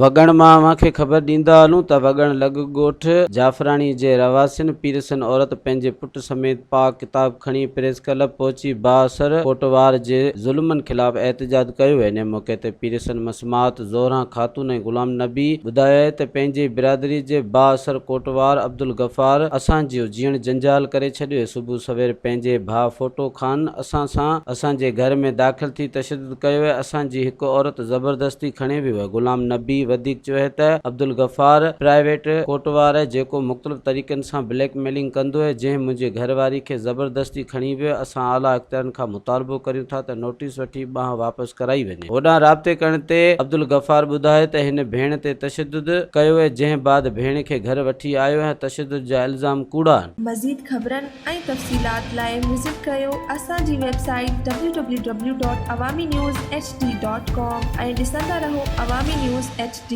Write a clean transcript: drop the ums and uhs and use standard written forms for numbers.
وڳڻ مان اوهان کي خبر ڏيندا هلون ته وڳڻ لڳ ڳوٺ جعفراڻي جي رهواسين پيرسن عورت پنهنجي پٽ سميت پاڪ ڪتاب کڻي پريس ڪلب پهچي بااثر ڪوٽوار جي ظلمن خلاف احتجاج ڪيو انهي موقعي تي پيرسن مسمات زهران خاتون ۽ غلام نبي ٻڌايو ته پنهنجي برادري جي بااثر ڪوٽوار عبدالغفار اسان جو جيئڻ جنجال ڪري ڇڏيو صبح سوير پنهنجي ڀاء ڦوٽو خان اسان سان اسان جي گهر ۾ داخل ٿي تشدد ڪيو اسان جي هڪ عورت زبردستي کڻي ويو. غلام نبي وڌيڪ چيو ته عبدالغفار پرائيويٽ ڪوٽوار آهي جيڪو مختلف طريقن سان بليڪ ميلنگ ڪندو آهي جنهن منهنجي گهر واري کي زبردستي کڻي ويو اسان اعليٰ اختيارين کان مطالبو ڪريون ٿا ته نوٽيس وٺي ٻانهن واپس ڪرائي وڃي. هوڏانهن رابطي ڪرڻ تي عبدالغفار ٻڌايو ته هن ڀيڻ تي تشدد ڪيو جنهن بعد ڀيڻ کي گهر وٺي آيو آهيان تشدد جا الزام ڪوڙا آهن. مزيد خبرن ۽ تفصيلات لاء وزٽ ڪريو اسان جي website W W W dot Awami news H D dot com ۽ ڏسندا رهو عوامي نيوز ايڇ ڊي.